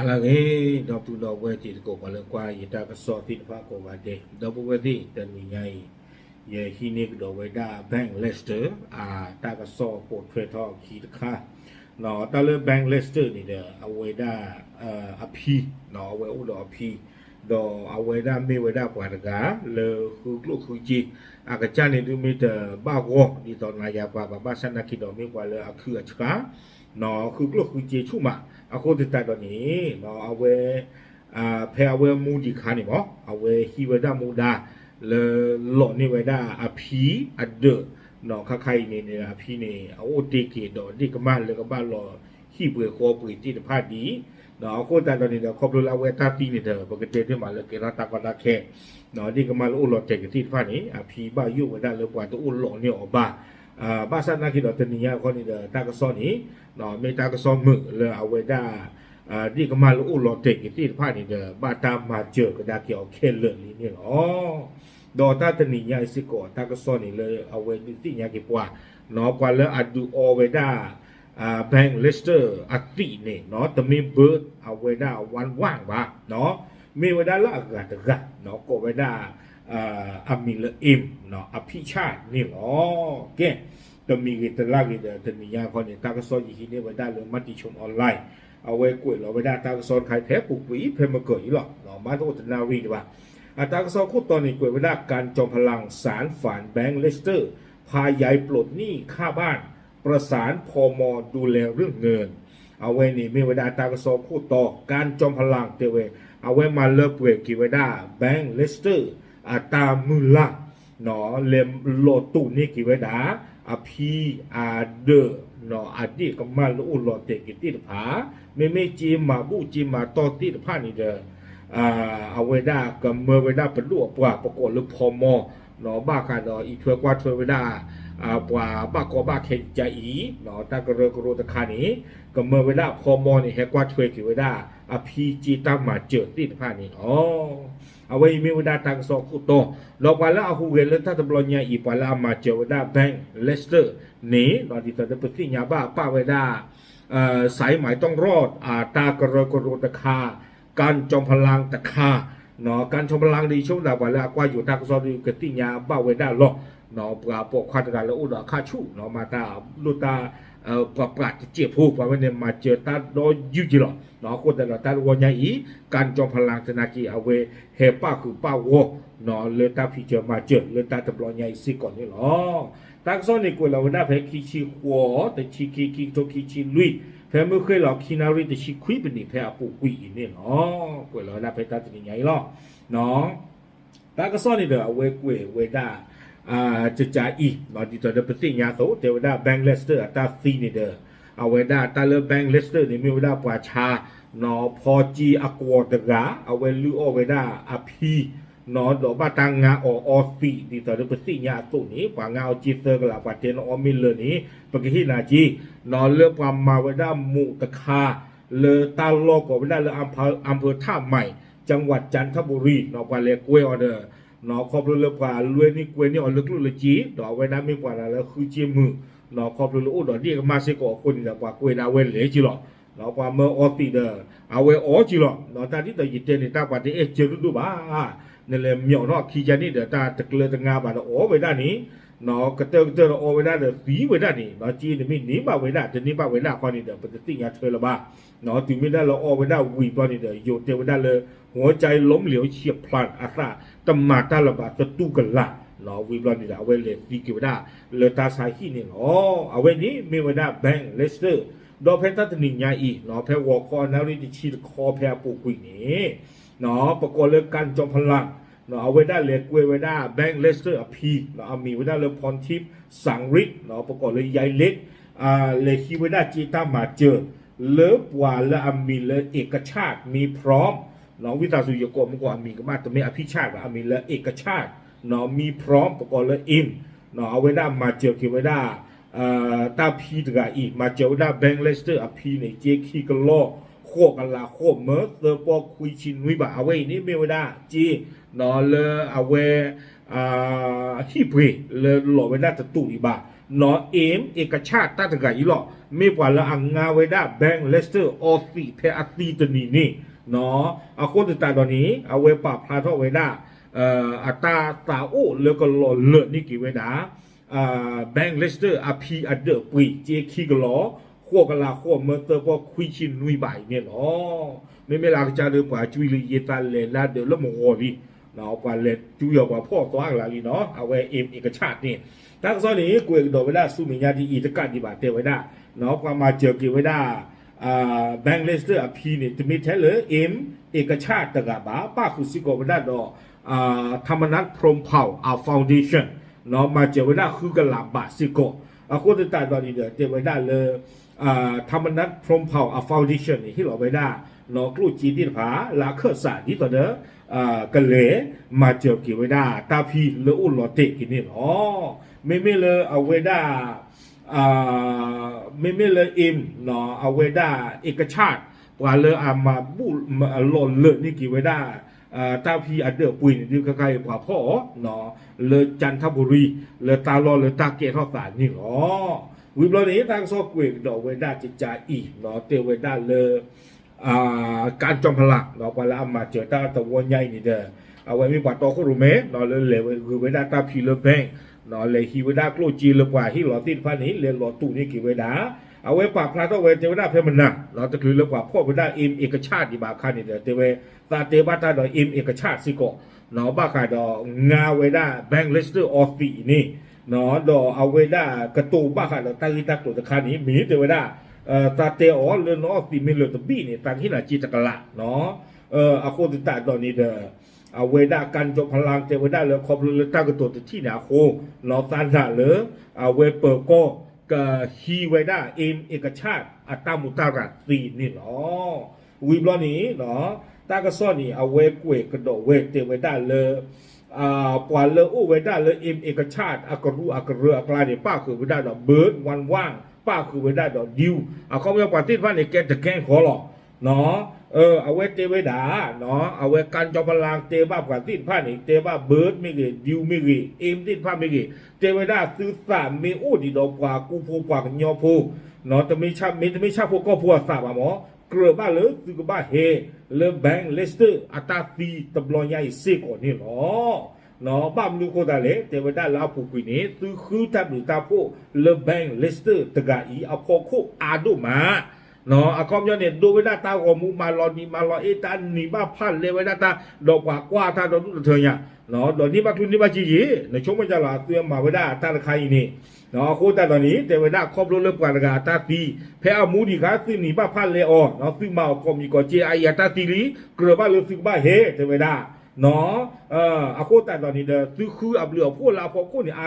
ဟါလၢအဂ့ၤ ဒီပုၢ်ဒီဝဲၢ်တံၤသကိး ပှၤလၢကွၢ်ယတၢ်ကစီၣ်သ့ၣ်တဖၣ်ကိးဂၤဒဲး, ဒီပုၢ်ဝဲၢ်သ့ၣ် တနံၤညါအံၤ ယဟံးန့ၢ်ကဒီးဝဲဒၣ် Bank Leicester အတၢ်ကစီၣ်ပိာ်ထွဲထီၣ်အခံတခါ, တၢ်လၢ Bank Leicester န့ၣ်ဒီး အဝဲဒၣ် အဖံ, အဝဲအိၣ်ဒီးအဖံ, ဒီးအဝဲဒၣ်မ့ၢ်ဝဲဒၣ်ပှၤတဂၤ လၢဃုကျိၣ်ဃုစ့, အကစၢ်န့ၣ်ဒုးမ့ၢ်တဘၣ်ဂီၢ် ဒ်သိးနၤယၤပှၤဘၣ် ဘၣ်ဆၣ်နာ်က့ဒီးမ့ၢ်ပှၤလၢအခုအဆှး ဃုကျိၣ်ဃုစ့ဆူၣ်မး, အဃိသတးဒီးန့ၣ် အဝဲ ဖဲအဝဲမူဒံးခါန့ၣ်မး အဝဲဟံးဝဲဒၣ်မူဒါ လၢလီၤန့ၢ်ဝဲဒၣ်အဖံအဒၢး, ခါခါအံၤန့ၣ် အဖံန့ၣ် အအိၣ်တ့ၢ်က့ၤဒီးဒ့ၣ်ကမၢ်လၢကဘၣ်လီၤဟံၣ်ပှ့ၤဃီပှ့ၤသ့ၣ်တဖၣ်ဒံး, အဃိသတးဒီးန့ၣ်ဒီး ခီဖျိလၢအဝဲတၢ်သံန့ၣ်ဒီး ပကတဲသ့မးလၢကဲထီၣ်တၢ်ကီတၢ်ခဲ ဒ့ၣ်ကမၢ်လၢအိၣ်လီၤတဲာ်ကသ့ၣ်တဖၣ်န့ၣ် အဖံဘၣ်ယိၣ်ဝဲဒၣ်လၢပှၤတအိၣ်လီၤန့ၢ်အီၤဘၣ်, ဘၣ်ဆၣ်နာ်က့ဒီးတနံၤညါအဃိန့ၣ်ဒီး တၢ်ကစီၣ်န့ၣ် မ့ၢ်တၢ်ကစီၣ်မုာ်လၢအဝဲဒၣ် ဒ့ၣ်ကမၢ်လၢအိၣ်လီၤတဲာ်ကသ့ၣ်တဖၣ်န့ၣ်ဒီး ဘၣ်တၢ်မၤစၢၤကဒါက့ၤအီၤခဲလၢာ်လံန့ၣ်လီၤ. ဒီးတၢ်တနံၤညါအံၤစ့ၢ်ကီး တၢ်ကစီၣ်န့ၣ်လၢအဝဲဒုးသ့ၣ်ညါက့ၤပှၤ ပှၤလၢအဒုးအီဝဲဒၣ် Bank Leicester အသံးန့ၣ် တမ့ၢ်ဘၢအဝဲဒၣ် ဝၣ်ဝၣ် ဘၣ်, မ့ၢ်ဝဲဒၣ်လၢအဂၤတဂၤ ကိးဝဲဒၣ် အမံၤလၢ Im အဖံးဆၣ်န့ၣ်လီၤ. ကဲ တမံၤဂ့ၤတလၢ်ဂ့ၤဒီး တနံၤညါခီန့ၣ် တၢ်ကစီၣ်ယဟံးန့ၢ်ဝဲဒၣ်လၢ Matichon Online အဝဲကွဲးလီၤဝဲဒၣ်တၢ်ကစီၣ်တခါဖဲအပူၤကွံာ် ဖဲမုၢ်ကၢၤအံၤလီၤ. မ့ၢ်တအိၣ်တနၣ်ရံၣ်ဒံးဘၣ်. အတၢ်ကစီၣ်ခိၣ်တီန့ၣ် ကွဲးဝဲဒၣ် การจอมพลังสานฝัน Bank Leicester พาย้ายปลดหนี้ข้าบ้าน ประสาน พม ดูแลเรื่องเงิน အဝဲန့ၣ်မ့ၢ်ဝဲဒၣ်တၢ်ကစီၣ်ခိၣ်တီ การจอมพลัง တဲဝဲ အဝဲမၤလၢပှဲၤက့ၤဝဲဒၣ် Bank Leicester အတၢ်မုၢ်လၢ် လဲၤလီၤတိာ်န့ၢ်က့ၤဝဲဒၣ် အဖံအဒၢး အဒ့ၣ်ကမၢ်လၢအိၣ်လီၤတဲာ်က့ၤသ့ၣ်တဖၣ် မ့မ့ၢ်စ့မၤဘူၣ်စ့မၤတီၢ်သ့ၣ်တဖၣ်န့ၣ်ဒီး အဝဲဒၣ်ကမၢဝဲဒၣ်ပဒိၣ်အပှၤ ပကိးလၢ ဖီမီ ဘၣ်ဃးဒီးအံးထွဲကွၢ်ထွဲဝဲဒၣ် ပှၤဘၣ်ကီဘၣ်ခဲကကါအံၤ တၢ်ကရၢကရိတခါန့ၣ် ကမၢဝဲဒၣ်ဖီမီန့ၣ် ဟဲကွၢ်ထွဲက့ၤဝဲဒၣ် အဖံစ့တၢ်မၤစၢၤသ့ၣ်တဖၣ်န့ၣ်လီၤ. အဝဲအံၤမ့ၢ်ဝဲဒၣ်တၢ်ကစီၣ်ခိၣ်တီ ဒီးပှၤလၢအဟူးဂဲၤလၢတၢ်တဘျီညါအံၤ ပှၤလၢအမၤစၢၤဝဲဒၣ် Bank Leicester န့ၣ် ဒ်သိးလၢပသ့ၣ်ညါဘၣ်ပာ်ဝဲဒၣ် สายไหมต้องรอด အတၢ်ကရၢကရိတခါ การจอมพลัง တခါ การจอมพลัง ဒီးဆိကမိၣ်သး ပှၤလၢအကွၢ်ယိၤတၢ်ကစီၣ်ဒီး ကသ့ၣ်ညါဘၣ်ဝဲဒၣ်လီၤ. ပှၤပိာ်ခွါတဂၤလၢအိၣ်ဒီးအခၣ်ဆူၣ် မၤတၢ်လိၣ်တၢ် ပှၤပှၤတစဲးဖိ ပှၤဝဲန့ၣ် မၤစၢၤတၢ်ဒီးယုၢ်က့ၤလီၤ. အဃိသတးဒီးတၢ်တဝီညါအံၤ การจอมพลัง သနာ်က့ အဝဲဟဲပာ်ဃုာ်ပာ်ဂီၢ် လၢတၢ်ဖံးစၢၤမၤစၢၤ လၢတၢ်တဘျီညါအံၤစ့ၢ်ကီးန့ၣ်လီၤ. တၢ်ကစီၣ်န့ၣ်ကွဲးလီၤဝဲဒၣ်ဖဲခံဆံဃိး တဆံခံ ခံကထိခံဆံလွံၢ် ဖဲမုၢ်ဃ့ၢ်လီၤခံနၣ်ရံၣ်တဆံခွံ ပနံးဖဲအပူၤကွံာ်အံၤန့ၣ်လီၤ. ကွဲးလီၤဝဲဒၣ်ဖဲတၢ်တနံၤညါအံၤလီၤ. တၢ်ကစီၣ်န့ၣ်ဒီး အဝဲကွဲးဝဲဒၣ် ကကအံၤ ဒ်သိးဒီးပသ့ၣ်ညါအသိး တဲဝဲဒၣ် Bank Leicester အတၢ်သံန့ၣ်ဒီး အဝဲဒၣ်တၢ်လၢ Bank Leicester န့ၣ် မ့ၢ်ဝဲဒၣ်ပှၤဆါ ဖီက့အကွီၤတဂၤ အဝဲလုၢ်အီၣ်ဝဲဒၣ်အဖံ ဒီးဘၣ်တၢ်ငါအီၤအီသံး ဒ်သိးဒီးပသ့ၣ်ညါအသိးန့ၣ် ပှၤငါအီၤက့သၢကလး ပှၤတဲနအီမ့ၢ်လၢာ်န့ၣ် ပကဟ့ၣ်နၤက့ လၢပှၤမၤဝဲဒၣ်မိးတခါ လၢတၢ်လီၢ်ကိးဝဲဒၣ်လၢ อำเภอท่าใหม่ จังหวัดจันทบุรี ပှၤလဲၤကွဲအီၤဒီး ခီဖျိလၢပှၤလွဲန့ၢ်ကွဲန့ၢ်အီၤလၢကျိၣ်လၢစ့ ဒီးအဝဲဒၣ်မ့ၢ်ပှၤတဂၤလၢဃုစ့မုာ် ခီဖျိလၢအိၣ်ဒီးဒ့ၣ်ကမၢ်စ့ၢ်ကီးအဃိန့ၣ်ဒီး ပှၤကွဲးဒၣ်ဝဲလဲၤက့လီၤ. ပှၤမၢအီသံးဒီး အဝဲအီက့လီၤ. တၢ်ဒ်သိးယတဲန့ၣ် တၢ်ပှၤတအဲၣ်စၢၤဒိၣ်ဒိၣ်ဘၣ် နလဲၤမၠီၣ်နီၣ်ခံကန့ၣ်ဒီး တၢ်တကျၢၤတငါဘၣ်ဒီးအီဝဲဒၣ်န့ၣ် ကတၢၢ်ကတၢၢ်ဒီးအီဝဲဒၣ်ဒီးသံဝဲဒၣ်န့ၣ် စ့န့ၣ်မ့ၢ်န့ၢ်ဘၣ်ဝဲဒၣ် တန့ၢ်ဘၣ်ဝဲဒၣ်ခီန့ၣ်ဒီး ပတသ့ၣ်ညါထွဲလၢၤဘၣ်. တုၤမ့ၢ်ဒၣ်လၢအီဝဲဒၣ်ဝံၤဘျီန့ၣ်ဒီး ယိၤတဲဝဲဒၣ်လၢ หัวใจล้มเหลวเฉียบพลัน အသးတမၤတၢ်လၢၤဘၣ်သတူၢ်ကလာ် ဝံၤဘျီန့ၣ်ဒီး အဝဲလဲၤသံက့ၤဝဲဒၣ်လၢတၢ်ဆါဟံၣ်န့ၣ်လီၤ. အဝဲန့ၣ်မ့ၢ်ဝဲဒၣ် Bank Leicester ဒီးဖဲတၢ်တနံၤညါအံၤ ဖဲဂီၤခီနၣ်ရံၣ်တဆံတခီဖဲအပူၤကွံာ်န့ၣ် ပကိးလၢ การจอมพลัง အဝဲဒၣ်လဲၤကွဲဝဲဒၣ် Bank Leicester အဖံ အမံၤဝဲဒၣ်လၢ พรทิพย์ สังฤทธิ์ ပကိးလၢ ยายเล็ก လဲၤဟံးဝဲဒၣ်စ့တၢ်မၤစၢၤ လၢပှၤလၢအမံၤလၢ เอกชาติ มีพร้อม ဝံသးစူၤ ယကိးမ့ၢ်ကိးအမံၤကမၣ် တမ့ၢ်အဖံးဆၣ်ဘၣ် အမံၤလၢ เอกชาติ มีพร้อม ပကိးလၢ Im အဝဲဒၣ်မၤစၢၤက့ၤဝဲဒၣ် တၢ်ဖံတဂၤအံၤ မၤစၢၤဝဲဒၣ် Bank Leicester အဖံန့ၣ် စ့ခံကလီၢ် ဃိးကလး ဃိးမၢ သၢပီၢ်ခွံဆံနွံဘၣ်. အဝဲအံၤန့ၣ်မ့ၢ်ဝဲဒၣ်စ့ လၢအဝဲ ဟံၣ်ပှ့ၤလၢလီၤဝဲဒၣ်တတူာ်အံၤဘၣ် နီၢ် Ame Ekachar တၢ်တဂၤအံၤလီၤ. မ့ၢ်ပှၤလၢအငါဝဲဒၣ် Bank Leicester အီသံးဖဲအသံတနံၤန့ၣ်, နီၢ် အဃိသတးဒီးန့ၣ် အဝဲပာ်ဖျါထီၣ်ဝဲဒၣ် အတၢ်သးအိၣ်လၢကလီၤလၢာ်န့ၢ်က့ၤဝဲဒၣ် Bank Leicester အဖံအဒၢးပှ့ၤ က့ခံကလီၤ ဃိးကလးဃိးမၢသၢပီခွံဆံနွံဘးအံၤန့ၣ်လီၤ. မ့မ့ၢ်လၢအကစၢ်ဒီးပှၤကွံာ်လံယသးလဲၤလၢဒၢးလၢမဂီၤလံ ပှၤလဲၤတူၢ်ယီၤပှၤဖီၣ်သွါကလးလံနီၢ် အဝဲ Ame Ekachar န့ၣ်, တၢ်ကစီၣ်န့ၣ် ကွဲးကဒီးဝဲဒၣ်ဆူမဲာ်ညါဒ်အံၤတကးဒံးဘၣ်တဲဝဲဒၣ်, နီၢ် ပှၤမၤစၢၤက့ၤဝဲဒၣ် Bank Leicester အဖံန့ၣ် တမ့ၢ်ထဲလၢ Ame Ekachar တဂၤဘၣ်, ပၣ်ဃုာ်စ့ၢ်ကီးဝဲဒၣ်ဒီး Thanapat Phromphow အ foundation နီၢ် မၤစၢၤဝဲဒၣ်ဃုကလးဘးစ့ၢ်ကီး, အဃိသတးဒီးန့ၣ်ဒီး တဲဝဲဒၣ်လၢ Thanapat Phromphow အ foundation န့ၣ် ဟ့ၣ်လီၤဝဲဒၣ် နီၢ် ကျိၣ်စ့သ့ၣ်တဖၣ် လၢအခၢၣ်စးဒ်သိးဒီး ကလဲၤမၤစၢၤက့ၤဝဲဒၣ်တၢ်ဖံလၢအိၣ်လီၤတဲာ်က့ၤန့ၣ်လီၤ. မ့မ့ၢ်လၢအဝဲဒၣ် မ့မ့ၢ်လၢ Ame နီၢ် အဝဲဒၣ် Ekachar ပှၤလၢအမၤဘူၣ်လီၤလၢာ်န့ၢ်က့ၤဝဲဒၣ် တၢ်ဖံအဒၢးပှ့ၤန့ၣ်ဒုး ခဲခါအံၤပှၤဖီၣ်အီၤ လၢ ကၠၣ်ထၣ်ဘူရံ လၢတၢ်လီၢ်လၢတၢ်ကဲထီၣ်သးန့ၣ်လီၤ. ဝံၤဘျီန့ၣ် တၢ်ကစီၣ်ကွဲးကဒီးဝဲဒၣ်ကကးအံၤ နီၢ် တဲဝဲဒၣ်လၢ ကၠီၣ်ဖလၣ် ပှၤလၢအမၤစၢၤတၢ်တဝီညါအံၤန့ၣ်ဒီး အဝဲမ့ၢ်ပှၤတီခိၣ်ရိၣ်မဲ နီၢ် လၢလဲၤဝဲဂုာ်ဝဲဒၣ်တၢ်ဖံလၢ bank နီၢ် လဲၤဟံးဝဲဒၣ်ကျိၣ်စ့လၢပှၤဟ့ၣ်လီၤသ့ၣ်တဖၣ်န့ၣ် လဲၤလီၤတူာ်န့ၢ်က့ၤဝဲဒၣ်, အဝဲပာ်ဖျါထီၣ်ဝဲတဲဝဲဒၣ်ဖဲမနၤ နီၢ် တချုးလၢပှၤဖီၣ်ဝဲဒၣ် Ame Ekachar ဒံးဘၣ်အခါန့ၣ်ဒီး တဲဝဲ သးတဲဘၣ်တၢ်ဒီး Ame Ekachar စ့ၢ်ကီး နီၢ် ဘၣ်ဃးဒီးငါဝဲဒၣ် Bank Leicester အီသံးအံၤန့ၣ် နီၢ် ဒီးအဝဲဒၣ်ကတိၤဘၣ်ဃးဒီးတၢ်ဂ့ၢ်တၢ်ကျိၤတခါန့ၣ် မ့ၢ်တဲဝဲဒၣ် သးတဲအီၤလၢနအီသံးမ့ၢ်လၢာ်တဘ့ၣ်န့ၣ် သးကဟ့ၣ်နၤစ့တကလး နီၢ် အဃိသတးဒီးန့ၣ်ဒီး အဝဲဒၣ် ကၠီၣ်ဖလၣ် တဲဝဲဒၣ်လၢခီဖျိလၢတၢ်ကတိၤတထံၣ်န့ၣ်အဃိ နီၢ် သးနာ်လၢ အဝဲပၢၤကီၢ် ကဟံးဝဲဒၣ် Ame Ekachar အတၢ်မူးတၢ်ရၤသ့န့ၣ်လီၤ. ဝံၤဘျီန့ၣ် တၢ်ကစီၣ်န့ၣ် အဝဲကွဲးကဒီးဝဲတဲဝဲဒၣ်လၢ ပှၤလၢအအိၣ်ဝဲဒၣ်လၢ Ame Ekachar အကရူၢ်အကရၢအကျါန့ၣ် ပၣ်ဃုာ်ဝဲဒၣ်ဒီး Bird Wang Wang ပၣ်ဃုာ်ဝဲဒၣ်ဒီး Dew အခီပညီပှၤသ့ၣ်တဖၣ်န့ၣ် ကဲတကဲဃီလီၤ. အဝဲတဲဝဲဒၣ် အဝဲ ကၠီၣ်ဖလၣ် တဲဘၣ်ပှၤသ့ၣ်တဖၣ်န့ၣ် တဲဘၣ် Bird မ့ၢ်ဂ့ၤ Dew မ့ၢ်ဂ့ၤ Ame သ့ၣ်တဖၣ်မ့ၢ်ဂ့ၤ တဲဝဲဒၣ်သုသးမ့ၢ်အိၣ်ဒံးဒီးပှၤကူဖိပှၤကညီဖိ တမ့ၢ်ဆၣ် မ့ၢ်တမ့ၢ်ဆၣ်ဖိကီၢ်ဖိအသးဘၣ်မး ကြၢးဘၣ်လၢသုကဘၣ်ဟဲလၢ Bank Leicester အတၢ်သံတဘျီညါအံၤစ့ၢ်ကီးန့ၣ်လီၤ. ဘၣ်မနုၤအဃိသတးလဲၣ် တဲဝဲဒၣ်လၢအပူၤကွံာ်န့ၣ် သုဃုတၢ်ဘျုးတၢ်ဖှိၣ်လၢ Bank Leicester တဂၤအံၤအဖီခိၣ်အါဒိၣ်မး အခီပညီန့ၣ် ဒိဝဲဒၣ်တၢ်ဂီၤမူ မၤလီၤနံၤမၤလီၤအ့ တၢ်နံၤဘၣ်ဖၣ်လဲဝဲဒၣ်တၢ် ဒီးပှၤကွၢ်တၢ်ဒီဒူၣ်တထၢညါ ဒီးန့ၢ်ဘၣ်ချုးန့ၢ်ဘၣ်ကံယံာ် နဆိကမိၣ်ကလီၤ အသုမၤဝဲဒၣ်တၢ်တခါအံၤန့ၣ် အဃိသတးဒီးန့ၣ် တဲဝဲဒၣ်ခီဖျိလၢပှၤတဂၤအတၢ်သံ ဖဲအမူဒံးခါ သုနံၤဘၣ်ဖၣ်လဲအီၤ သုမၤအီၤကိးမံၤကိးက့ အအံၤအတၢ်သံလံ ကြၢးဘၣ်လၢသုကဘၣ်ဟဲ တဲဝဲဒၣ် အဃိသတးဒီးန့ၣ်ဒီး သုဃုအဘျုးအဖှိၣ်လၢအဖီခိၣ်န့ၣ်အါလံ ပှၤသံဘျီ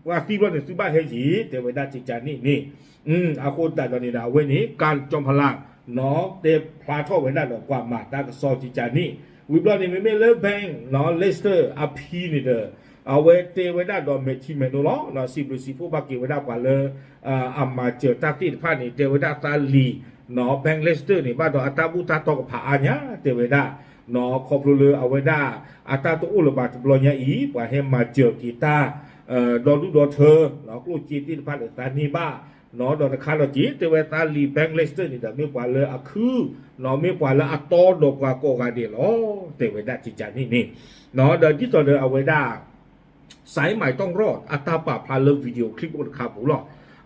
န့ၣ် သုဘၣ်ဟဲက့ၤ တဲဝဲဒၣ်ကကးန့ၣ်န့ၣ် အဃိသတးဒီးန့ၣ်ဒီး အဝဲန့ၣ် ကၠီၣ်ဖလၣ် နီၢ် တဲဖျါထီၣ်ဝဲဒၣ်ဒီးပှၤမၤတၢ်ကစီၣ်ကကးန့ၣ် ဝံၤဘျီန့ၣ် မ့မ့ၢ်လၢ Bank နီၢ် Leicester အဖံန့ၣ်ဒီး အဝဲတဲဝဲဒၣ်ဒီးမဲာ်ထံမဲာ်နိလီၤ စံးဘျုးစံးဖှိၣ်ဘၣ်က့ၤဝဲဒၣ်ပှၤလၢ အမၤစၢၤတၢ်သ့ၣ်တဖၣ်န့ၣ် တဲဝဲဒၣ်သးလံာ် နီၢ် Bank Leicester န့ၣ် ဘၣ်ဒီးအတၢ်ဘူၣ်တၢ်တီကဖးအါညါ တဲဝဲဒၣ် နီၢ် ခီဖျိလၢအဝဲဒၣ် အတၢ်တအိၣ်လၢၤဘၣ်တဘျီညါအံၤ ပှၤဟဲမၤစၢၤက့ၤတၢ် ဒီဒူၣ်ဒီထၢ နီၢ် ကျိၣ်စ့သ့ၣ်တဖၣ်ဒီးသးန့ၢ်ဘၣ် နီၢ် ဒီးတခါဒီးက့ၤ တဲဝဲသးလံာ် Bank Leicester န့ၣ်ဒီး မ့ၢ်ပှၤလၢအခု နီၢ် မ့ၢ်ပှၤလၢအတီဒီးပှၤကိးဂၤဒဲးလီၤ တဲဝဲဒၣ်ကကးန့ၣ်န့ၣ် နီၢ် ဒီးဒ်သိးဒီးအဝဲဒၣ် စဲးမၤတီၣ်ရီၣ် အတၢ်ပာ်ဖျါလၢ video clip အိၣ်တခါပူၤလီၤ.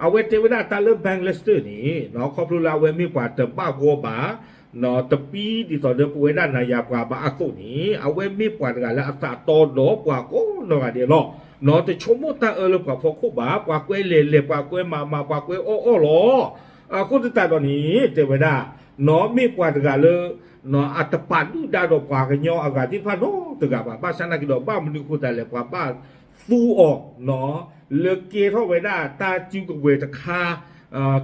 အဝဲတဲဝဲဒၣ်တၢ်လၢ Bank Leicester န့ၣ် နီၢ် ခီဖျိလၢအဝဲမ့ၢ်ပှၤတဘၣ်ဂီၢ်ဘၣ် နီၢ် တပံဒ်သိးဒီးပဝဲဒၣ်နၤယၤပှၤဘၣ်အသိးန့ၣ် အဝဲမ့ၢ်ပှၤတဂၤလၢအသးတီဒီးပှၤကိးနီၢ်ဂၤဒဲးလီၤ. နီၢ် တဆိကမိၣ်တၢ်အၢလၢပှၤဖီခိၣ်ဘၣ် ပှၤကွဲလဲၤလဲၤ ပှၤကွဲမၤမၤ ပှၤကွဲအီၣ်အီၣ်လီၤ. အဃိသတးဒီးန့ၣ် တဲဝဲဒၣ် နီၢ် မ့ၢ်ပှၤတဂၤလၢ နီၢ် အတပာ်ဒုၣ်ဒါဒီးပှၤကညီအဂၤသ့ၣ်တဖၣ်နီတဂၤဘၣ်. ဘၣ်ဆၣ်နာ်က့ဒီး ဘၣ်မနုၤအဃိသတးလဲၣ် ပှၤဘၣ်သူအီၤ နီၢ် လၢကဲထီၣ်ဝဲဒၣ်တၢ်စုကဝဲၤတခါ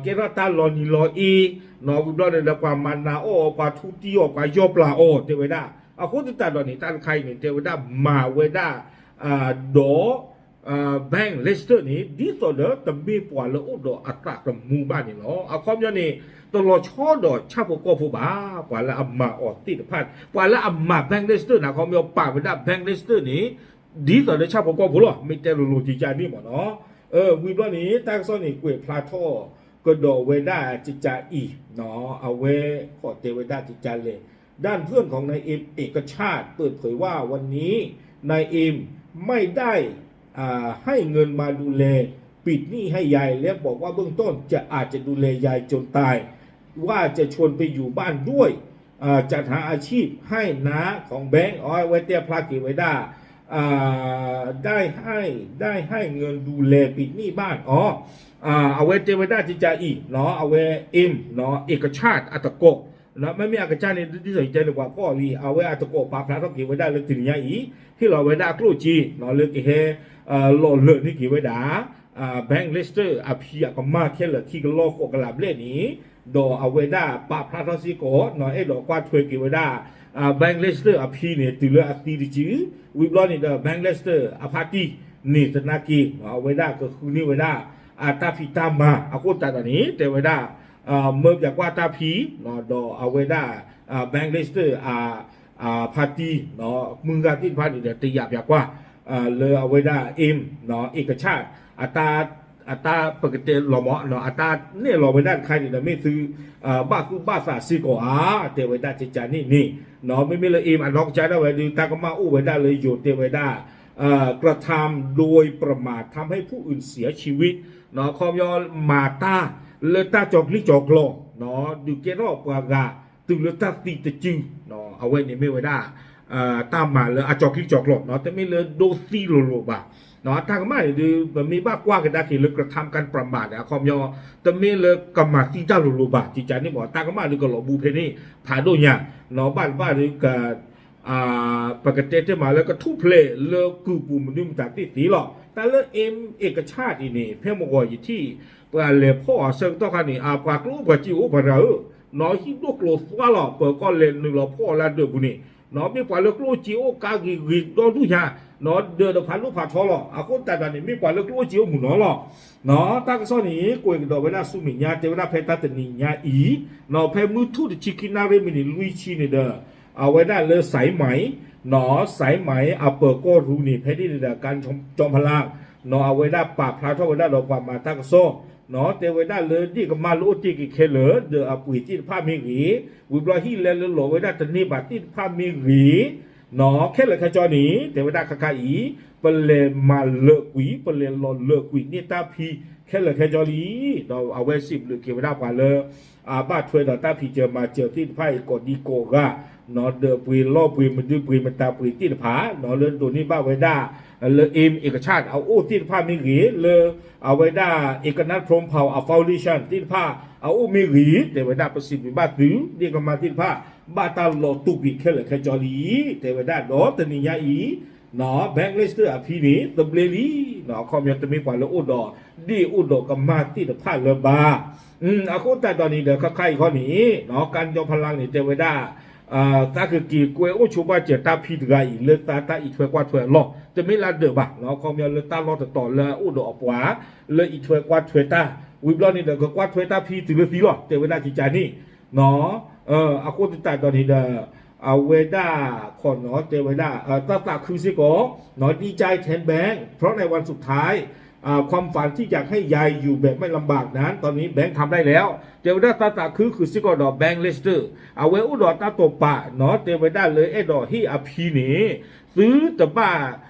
ကဲထီၣ်တၢ်လီၤနံၤလီၤအ့ နီၢ် ဝံၤဘျီန့ၣ်ဒီး ပှၤမၤနးအီၣ်အီၤ ပှၤထူတံအီၤ ပှၤယီၢ်ပျၢ်အီၤ တဲဝဲဒၣ်. အဃိသတးဒီးန့ၣ် တၢ်တခါအံၤန့ၣ် တဲဝဲဒၣ်မၤဝဲဒၣ် ဒီး Bank Leicester န့ၣ် ဒ်သိးဒီးတမ့ၢ်ပှၤလၢအိၣ်ဒီးအသးသမူဘၣ်န့ၣ်လီၤ. အခီပညီန့ၣ် တလီၤဆီဒီးဆၣ်ဖိကီၢ်ဖိဘၣ် ပှၤလၢအမၤအီၤသ့ၣ်တဖၣ် ပှၤလၢအမၤ Bank Leicester န့ၣ် အခီပညီပာ်ဝဲဒၣ် Bank Leicester န့ၣ် ဒ်သိးဒီးဆၣ်ဖိကီၢ်ဖိလီၤ. မ့ၢ်တဲလိၤလိၤကကးန့ၣ်မ့ၢ်နီၢ် ဝံၤဘျီန့ၣ် တၢ်ကစီၣ်န့ၣ် ကွဲးဖျါထီၣ်ကဒီးဝဲဒၣ်ကကးအံၤ, အဝဲဃီတဲဝဲဒၣ်ကကးလဲၣ်, ด้านเพื่อนของนายเอ็ม เอกชาติ เปิดเผยว่าวันนี้นายเอ็มไม่ได้ อ่า ให้เงินมาดูแลปิดหนี้ให้ยาย และบอกว่าเบื้องต้นจะอาจจะดูแลยายจนตาย ว่าจะชวนไปอยู่บ้านด้วย อ่า จัดหาอาชีพให้น้าของแบงค์ အဝဲတဲဖျါက့ၤဝဲဒၣ် อ่า ได้ให้ ได้ให้เงินดูแลปิดหนี้บ้าน အီၤ အဝဲတဲဝဲဒၣ်ကကးအံၤ အဝဲ เอ็ม เอกชาติ အတကိး မ့မ့ၢ်အကစၢ်န့ၣ် ဒ်သိးယတဲန့ၣ် ပှၤဖီၣ်လံ အဝဲအတကိးပာ်ဖျါထီၣ်က့ၤဝဲဒၣ်လၢတနံၤညါအံၤ ဟ့ၣ်လီၤဝဲဒၣ်အကျိၣ်စ့ လၢကဟဲ လီၤလၢာ်န့ၢ်က့ၤဝဲဒၣ် Bank Lester အဖံအကမၢ်ခဲလၢာ်ခံကလီဃိးကလးဘျဲၣ်န့ၣ် ဒီးအဝဲဒၣ်ပာ်ဖျါထီၣ်စ့ၢ်ကီး အဲၣ်ဒိးကွၢ်ထွဲက့ၤဝဲဒၣ် Bank Lester အဖံန့ၣ် တုၤလၢအသံတစု ဝံၤဘျီန့ၣ်ဒီး Bank Lester အဖါတံၢ်န့ၣ်သနာ်က့ အဝဲဒၣ်ကဃုန့ၢ်ဝဲဒၣ် အတၢ်ဖံးတၢ်မၤ အဃိသတးဒီးန့ၣ် တဲဝဲဒၣ် မၢပၠးကွၢ်တၢ်ဖံ ဒီးအဝဲဒၣ် Bank Lester အ ဖါတံၢ် မုၢ်ဂၤသ့ၣ်တဖၣ်န့ၣ်ဒီး တယာ်ပၠးကွၢ် လၢအဝဲဒၣ် เอ็ม เอกชาติ အတၢ် အတၢ်ပကတဲလီၤမး အတၢ်နဲၣ်လီၤဝဲဒၣ်တခါန့ၣ်ဒီး မ့ၢ်သု ဘၣ်သူၣ်ဘၣ်သးစ့ၢ်ကီးဧါ တဲဝဲဒၣ်ကကးန့ၣ်န့ၣ် မ့မ့ၢ်လၢ เอ็ม အနီၢ်ကစၢ်ဒၣ်ဝဲဒုး တၢ်ကမၣ်အိၣ်ဝဲဒၣ်လၢယိၤတဲဝဲဒၣ် กระทำโดยประมาททำให้ผู้อื่นเสียชีวิต ခီပညီမၤတၢ်လၢတၢ်ကၠီၤကျံကၠီၤကျီၤ ဒုးကဲထီၣ်ပှၤဂၤ တုၤလၢတၢ်သံတစု အဝဲန့ၣ်မ့ၢ်ဝဲဒၣ် တၢ်မၤလၢအကၠီၤကျံကၠီၤကျီၤ တမ့ၢ်လၢဒိသံလိၤလိၤဘၣ် တၢ်ကမၣ်န့ၣ်ဒုး ပမ့ၢ်ဘၣ်ကွၢ်ကဒါက့ၤလၢ กระทำการประมาท အခီပညီ တမ့ၢ်လၢကမၤသံတၢ်လိၤလိၤဘၣ် ကကးန့ၣ်မး တၢ်ကမၣ်ဒုးကလီၤဘှံးဖဲန့ၣ် ဖးဒိၣ်ညါ ဘၣ်တဘၣ်ဒုးက ပကတဲတ့ၢ်မးလၢကထူၣ်ဖျဲးလၢကုၢ်ပူၤမနုၤမတၤသ့ၣ်သ့လီၤ. တၢ်လၢ เอ็ม เอกชาติ အံၤန့ၣ် ဖဲမုၢ်ဂီၤယထံၣ် ပှၤလဲၤဖီၣ်အဆၢကတီၢ်ခါန့ၣ် အပှၤကျိၣ်အိၣ်ပှၤစ့အိၣ်ပှၤတဂၤဧၢ, နီၢ်ဟံၣ်ဒိၣ်ကျိၤသွါလီၤ ပၢၤကီၢ်လဲၤနုာ်လီၤဖီၣ်အီၤလၢဒၢးပူၤန့ၣ်, နီၢ်မ့ၢ်ပှၤလၢကျိၣ်အိၣ်စ့အိၣ်ကါဂ့ၤဂ့ၤဒီဒူၣ်ညါ, နီၢ်ဒၢးဒီးဖးဒိၣ်ဖးထီလီၤ. အဃိသတးဒီးန့ၣ် မ့ၢ်ပှၤလၢကျိၣ်အိၣ်စ့အိၣ်မုၢ်နီၤလီၤ. နီၢ်တၢ်ကစီၣ်န့ၣ် ကွဲးကဒီးဝဲဒၣ်ဆူမဲာ်ညါ တဲဝဲဒၣ်ဖဲတၢ်တနံၤညါအံၤ, နီၢ်ဖဲမုၢ်ထူၣ်တဆံခံနၣ်ရံၣ်မံးနံးလွံၢ်ဆံန့ၣ်ဒီး အဝဲဒၣ်လၢ สายไหม, နီၢ် สายไหม အပၢၤကီၢ်ရူၢ်န့ၣ် ဖဲန့ၣ်န့ၣ်ဒီး กันจอมพลัง, နီၢ် အဝဲဒၣ်ပာ်ဖျါထီၣ်ဝဲဒၣ်ဒီးပှၤမၤတၢ်ကစီၣ်, နီၢ် တဲဝဲဒၣ်လၢဒ့ၣ်ကမၢ်လၢအိၣ်တ့ၢ်က့ၤခဲလၢာ် ဒီးအပှ့ၤသ့ၣ်တဖၣ်မ့ၢ်ဂ့ၤ, ဝံၤဘျီဟံၣ်လဲလၢလီၤဝဲဒၣ်တန့ၢ်ဘၣ်သ့ၣ်တဖၣ်မ့ၢ်ဂ့ၤ, နီၢ် ခဲလၢာ်ခဲဆ့န့ၣ် တဲဝဲဒၣ်ခါခါအံၤ ပလဲၤမၤလၢာ်ကွံာ် ပလဲၤလီၤလၢာ်ကွံာ်န့ၢ်တၢ်ဖံးခဲလၢာ်ခဲဆ့လံ. ဒီးအဝဲစံးဘျုးက့ၤဝဲဒၣ်ပှၤလၢ အဘၣ်ထွဲဒီးတၢ်ဖံးစၢၤမၤစၢၤသ့ၣ်တဖၣ်အံၤ ကိးဒံကိးဂၤ, နီၢ် ဒီးပှ့ၤလီၢ်ပှ့ၤမဒုပှ့ၤမတၤပှ့ၤသ့ၣ်တဖၣ်, နီၢ် လၢဒိးန့ၢ်ဘၣ်ဝဲဒၣ် လၢ เอ็ม เอกชาติ အအိၣ်သ့ၣ်တဖၣ်မ့ၢ်ဂ့ၤ, လၢအဝဲဒၣ် เอกนัท พรหมเผ่า အ foundation သ့ၣ်တဖၣ်အအိၣ်မ့ၢ်ဂ့ၤ, တဲဝဲဒၣ်ပစံးဘျုးဘၣ်သု ဒ့ၣ်ကမၢ်သ့ၣ်တဖၣ် ဘၣ်တၢ်လီၤတူာ်ကွံာ်ခဲလၢာ်ခဲဆ့လံ. တဲဝဲဒၣ်ဒီးတနံၤညါအံၤ နီၢ် Bank Lester အဖံန့ၣ် သဘျ့လံ, နီၢ် အခီပညီတမ့ၢ်ပှၤလၢအိၣ်ဒီးဒ့ၣ်အိၣ်ဒီးကမၢ်သ့ၣ်တဖၣ်လၢၤဘၣ်. အဃိသတးဒီးန့ၣ်ဒီး ခါခါအံၤခီန့ၣ် နီၢ် กันจอมพลัง န့ၣ် တဲဝဲဒၣ် သးကက့ၤကွဲအိၣ်ဆိးဘၣ်စၢၤတၢ်ဖံးတဂၤအံၤ လၢသးတၢ်အံးထွဲကွၢ်ထွဲအလီၢ်, တမ့ၢ်လၢဒၢးဘၣ်, နီၢ် အခီပညီလၢတၢ်လီၢ်တတီၤလၢအအိၣ်ဒီးအပှၤ လၢအံးထွဲကွၢ်ထွဲတၢ်, ဝံၤဘျီန့ၣ်ဒီး ကကွၢ်ထွဲတၢ်ဖံးတုၤလၢသံလီၤ, တဲဝဲဒၣ်ကကးန့ၣ် နီၢ် အဃိသတးဒီးန့ၣ်ဒီး အဝဲဒၣ်ခီနီၢ် တဲဝဲဒၣ် သးသးခုစ့ၢ်ကီး နီၢ် ดีใจแทนแบงค์ เพราะในวันสุดท้าย ความฝันที่อยากให้ยายอยู่แบบไม่ลำบากนั้น ตอนนี้แบงค์ทำได้แล้ว တဲဝဲဒၣ်သးသးခု ဃုာ်စ့ၢ်ကီးဒီး Bank Lester အဝဲအိၣ်ဒီးတၢ်တိာ်ပာ် နီၢ် တဲဝဲဒၣ်လၢအဲၣ်ဒိးဟ့ၣ်အဖံန့ၣ် သုတဘၣ်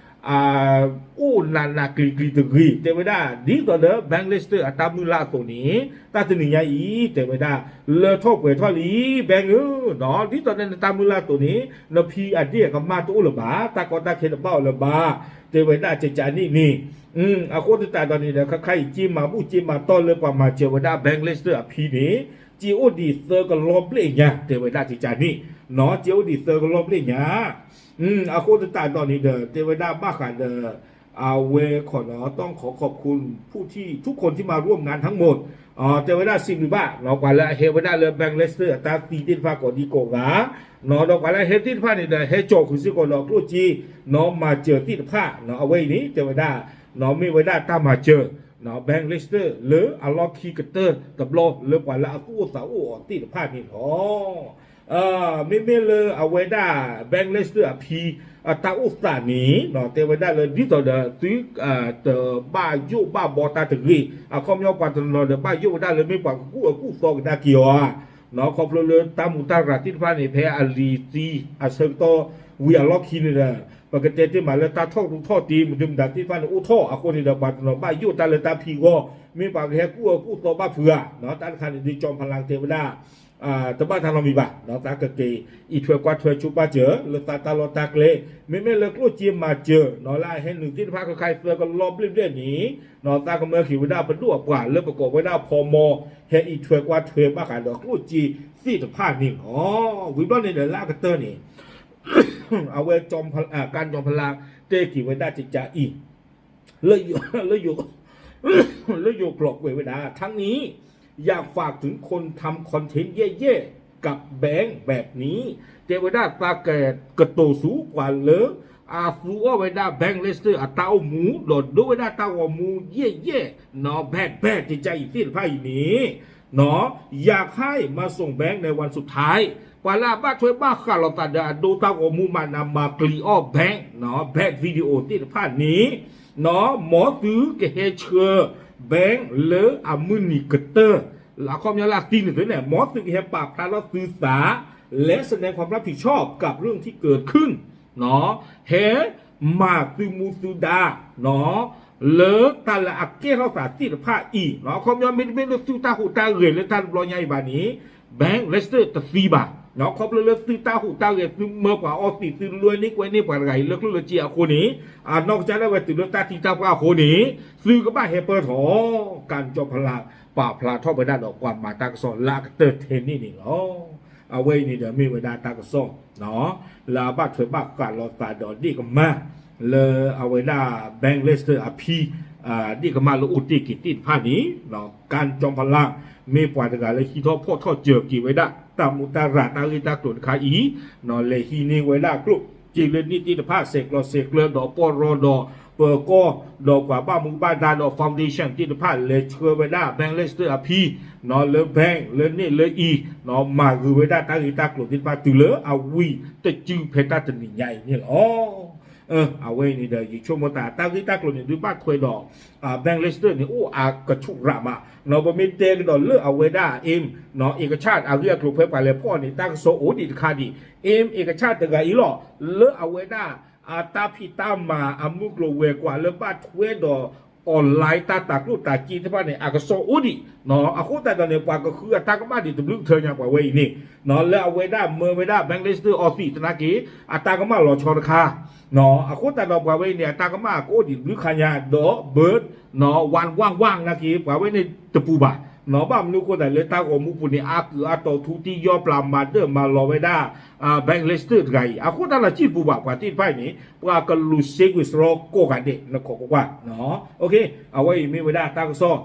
အိၣ်နးနးကျံၤကျံၤတဂ့ၤ, တဲဝဲဒၣ် ဒ်သိးလၢ Bank Lester အတၢ်မုၢ်လၢ်အသိးန့ၣ် တၢ်တနံၤညါအံၤ တဲဝဲဒၣ် လၢထီၣ်ပှဲၤထီၣ်လံ Bank ဧၢ, နီၢ် ဒ်သိးလၢနတၢ်မုၢ်လၢ်အသိးန့ၣ် နဖံအဒ့ၣ်အကမၢ်တအိၣ်လၢၤဘၣ်, တၢ်ကီတၢ်ခဲတဘၣ်အီၤလၢၤဘၣ်, တဲဝဲဒၣ်ကကးန့ၣ်န့ၣ် အဃိသတးဒီးန့ၣ်ဒီး ခါခါအံၤ က့မၤဘူၣ်က့မၤတီၢ်လၢပှၤမၤစၢၤဝဲဒၣ် Bank Lester အဖံန့ၣ် က့အိၣ်ဒံးသၢကလီၢ်ဘျဲၣ်ညါ တဲဝဲဒၣ်ကကးန့ၣ်, နီၢ် က့အိၣ်ဒံးသၢကလီၢ်ဘျဲၣ်ညါ အဃိသတးဒီးန့ၣ်ဒီး တဲဝဲဒၣ်ဘၣ်ဃးဒီး အဝဲခီနီၢ် ต้องขอขอบคุณผู้ที่ ทุกคนที่มาร่วมงานทั้งหมด တဲဝဲဒၣ်စံးဘျုးဘၣ် နီၢ် ပှၤလၢအဟဲဝဲဒၣ်လၢ Bank Lester အတၢ်သံသ့ၣ်တဖၣ်ကိးဒံကိးဂၤ, နီၢ် ဒီးပှၤလၢအဟဲသ့ၣ်တဖၣ်န့ၣ်ဒီး ဟဲကၠီၤဃုာ်စ့ၢ်ကီးဒီးကျိၣ်စ့ နီၢ် မၤစၢၤသ့ၣ်တဖၣ် နီၢ် အဝဲအံၤန့ၣ် တဲဝဲဒၣ် နီၢ် မ့ၢ်ဝဲဒၣ်တၢ်မၤစၢၤ Bank Lester လၢအလီၢ်ခံကတၢၢ်တဘျီလၢပှၤလၢအသူၣ်အိၣ်သးအိၣ်အီၤသ့ၣ်တဖၣ်န့ၣ်လီၤ. မ့မ့ၢ်လၢအဝဲဒၣ် Bank Leicester အဖံ အတၢ်အိၣ်သးန့ၣ် တဲဝဲဒၣ်လၢဒ်သိးဒီးသု တဘၣ်ယိၣ်ဘၣ်ဘီတၢ်တဂ့ၤ, အခီပညီပှၤတနီၤဒီးဘၣ်ယိၣ်ဝဲဒၣ်လၢမ့ၢ်ပှၤကကူၣ်အၢကူၣ်သီကဒါက့ၤအီၤဧါ, ခီဖျိလၢတၢ်မူးတၢ်ရၤသ့ၣ်တဖၣ်န့ၣ် ဖဲအလံၤသံအဆၢကတီၢ်ဝံၤအလီၢ်ခံန့ၣ်ဒီး ပကတဲတ့ၢ်မးလၢတၢ်ထီၣ်ရူၢ်ထီၣ်တ့ မနုၤမတၤသ့ၣ်တဖၣ်န့ၣ်အိၣ်ထီၣ်အဃိန့ၣ်ဒီး ပှၤတနီၤဘၣ်ယိၣ်တၢ်လၢတၢ်ဖံအဂီၢ်, မ့ၢ်ပှၤကဟဲကူၣ်အၢကူၣ်သီဘၣ်ဖုးဧါ, တၢ်တခါန့ၣ်ဒုး ကၠီဖလၢ်တဲဝဲဒၣ် တဘၣ်တၢ်နီတမံၤဘၣ်, သးကက့ၤအံးထွဲကွၢ်ထွဲဆိပာ်စၢၤ လၢသးတၢ်လီၢ်တၢ်ကျဲ, မ့မ့ၢ်လၢကျိၣ်စ့မၤစၢၤ လၢအဟဲနုာ်သ့ၣ်တဖၣ်ခဲခါအံၤသၢကလီၢ်ဘျဲၣ်ဘျဲၣ်န့ၣ် သးကမၢက့ၤဝဲဒၣ်ပဒိၣ်အပှၤလၢပကိးဝဲဒၣ်ဖီမီ ဟဲအံးထွဲကွၢ်ထွဲဘၣ်ဃးဒီးကျိၣ်စ့သ့ၣ်တဖၣ်န့ၣ်လီၤ. ဝံၤဘျီန့ၣ်ဒီးလၢအကတၢၢ်န့ၣ် အဝဲ ကၠီဖလၢ် ကၠီဖလၢ်တဲက့ၤဝဲဒၣ်ကကးအံၤ လၢယိၤကျိာ်ကွဲးဝဲဒၣ် ทั้งนี้ อยากฝากถึงคนทำคอนเทนต์แย่ๆ กับ Bank แบบนี้ တဲဝဲဒၣ်သးကတိၤဆူပှၤလၢ အသူအီၣ်ဝဲဒၣ် Bank Leicester အတၢ်အိၣ်မူ ဒီးဒိဝဲဒၣ်တၢ်ဂီၤမူယဲၢ်ယဲၢ် ဘဲးဘဲးကကးအံၤသ့ၣ်တဖၣ်အံၤန့ၣ် อยากให้มาส่ง Bank ในวันสุดท้าย ပှၤလၢအဘၣ်ထွဲဘၣ်ဃးလိာ်သးဒီးအဒိတၢ်ဂီၤမူမၤနးမၤကျံၤအီၣ် Bank, Bank video သ့ၣ်တဖၣ်န့ၣ် မ်သုကဟဲဆှၢ Bank လၢအမုၢ်နံၤကတၢၢ် အခီပညီလၢအသံန့ၣ်သုန့ၣ် မ်သုကဟဲပာ်ဖျါထီၣ်သုသး และแสดงความรับผิดชอบกับเรื่องที่เกิดขึ้น ဟဲမၤသုမူသုဒါ လၢတၢ်လၢအကဲထီၣ်သးသ့ၣ်တဖၣ်အံၤ အခီပညီမ့တမ့ၢ်လၢသုတၢ်ဟူးတၢ်ဂဲၤလၢတၢ်တဘျီညါအံၤဘၣ်န့ၣ် Bank Leicester တသံဘၣ်, ခီဖျိလၢသုတၢ်ဟူးတၢ်ဂဲၤ သုမၢပှၤအီသံး သုလွဲန့ၢ်ကွဲန့ၢ်ပှၤတဂၤအံၤလၢကျိၣ်လၢစ့အဃိန့ၣ် အနီၢ်ကစၢ်ဒၣ်ဝဲတုၤလၢတၢ်သံတၢ်ပှၢ်အဃိန့ၣ် သုကဘၣ်ဟဲပၢၢ်ထီၣ် ကၠီဖလၢ် ပာ်ဖျါထီၣ်ဝဲဒၣ်ဒီးပှၤမၤတၢ်ကစီၣ်လၢအကတၢၢ်ထဲန့ၣ်န့ၣ်လီၤ. အဝဲအံၤန့ၣ်ဒီးမ့ၢ်ဝဲဒၣ်တၢ်ကစီၣ် လၢအဘၣ်ထွဲဘၣ်ဃးလိာ်သးဒီးဒ့ၣ်ကမၢ် လၢအဝဲဒၣ် Bank Leicester အဖံ ဒ့ၣ်ကမၢ်လၢအိၣ်တ့ၢ်က့ၤသ့ၣ်တဖၣ်န့ၣ် ကၠီဖလၢ် မ့ၢ်ပှၤတဂၤလၢဟံးထီၣ်ဖီၣ်ထီၣ်စၢၤက့ၤဝဲဒၣ် တၢ်မူတၢ်ရၤတၢ်ဂ့ၢ်တၢ်ကျိၤတခါအံၤ လဲၤဟံးန့ၢ်ဝဲဒၣ်ကျိၣ်စ့လၢန့ၣ်သ့ၣ်တဖၣ် ဆဲးကျိးဆဲးကျၢဒီးပီၢ်ရီဒီး ပၢၤကီၢ် ဒီးပှၤဘၣ်မူဘၣ်ဒါဒီး foundation သ့ၣ်တဖၣ် လဲၤဆှၢဝဲဒၣ် Bank Leicester အဖံ လၢ Bank လၢန့ၣ်လၢအံၤ မၤဂ့ၤဝဲဒၣ်တၢ်ဂ့ၢ်တၢ်ကျိၤသ့ၣ်တဖၣ်တုၤလၢအဝံၤတစုဖဲတၢ်တနံၤညါအံၤန့ၣ်လီၤ. အဝဲအံၤန့ၣ်ဒီး ယဆိကမိၣ်သး တၢ်ဂ့ၢ်တၢ်ကျိၤန့ၣ် ဒုးဘၣ်ထွဲဒီး Bank Leicester န့ၣ် အိၣ်အကဆူးရးမး ပမ့ၢ်တဲကဒီးလၢအဝဲဒၣ် အ့ၣ် เอกฉัตริย์ အဂ့ၢ်အကျိၤဖဲပှၤလဲၤဖီၣ်န့ၣ် တၢ်ကစီၣ်အိၣ်ဒံးတခါဒံး အ့ၣ် เอกฉัตริย์ တဂၤအံၤလီၤ လၢအဝဲဒၣ် အတၢ်ဖံးတၢ်မၤအမုၢ်ကျိၤဝဲၤကွာ်လၢဘၣ်ထွဲဒီး online တၢ်တၤကျိၣ်တၤစ့သ့ၣ်တဖၣ်န့ၣ် အကစီၣ်အိၣ်ဒံး အဃိသတးဒီးန့ၣ် ပှၤကဃုအတၢ်ကမၣ်ဒံးတဘျုးကထၢညါပှၤဝဲအံၤန့ၣ် လၢအဝဲဒၣ်မၢဝဲဒၣ် Bank Leicester အီသံးသနာ်က့ အတၢ်ကမၣ်လီၤဆီတခါ အဃိသတးဒီးပှၤဝဲအံၤန့ၣ် အတၢ်ကမၣ်ကအိၣ်ဒံးတဘျုးခါညါ ဒီး ဘၢၣ် ဝၣ်ဝၣ်ဝၣ်နာ်က့ ပှၤဝဲန့ၣ်တပူၤဘၣ် ဘၣ်မနုၤအဃိသတးလၢတၢ်ဂီၤမူပူၤန့ၣ် အါကုာ်အါတီၤထူတံၢ်ယီၢ်ပျၢ်မၤဒၢၣ်မၤလီၤဝဲဒၣ် Bank Leicester တဂၤအံၤ အဃိသတးဒီးစံၣ်တပူၤဘၣ် ပှၤသ့ၣ်တဖၣ်အံၤန့ၣ် ပှၤကလူၤစ့ကွံာ်စရီကိးဂၤဒဲး နခိးကွၢ်ကွၢ် အဝဲအံၤမ့ၢ်ဝဲဒၣ်တၢ်ကစီၣ်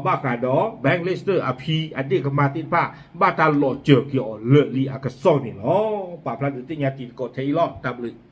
ဘၣ်ဃးဒီး Bank Leicester အဖံအဒ့ၣ်ကမၢ်သ့ၣ်တဖၣ် ဘၣ်တၢ်လီၤစၢၤက့ၤအီၤလၢာ်လံအကစီၣ်န့ၣ်လီၤ. ပာ်ဖျါဒုးသ့ၣ်ညါတံၤသကိးထဲအံၤလီၤ. တၢ်ဘျုး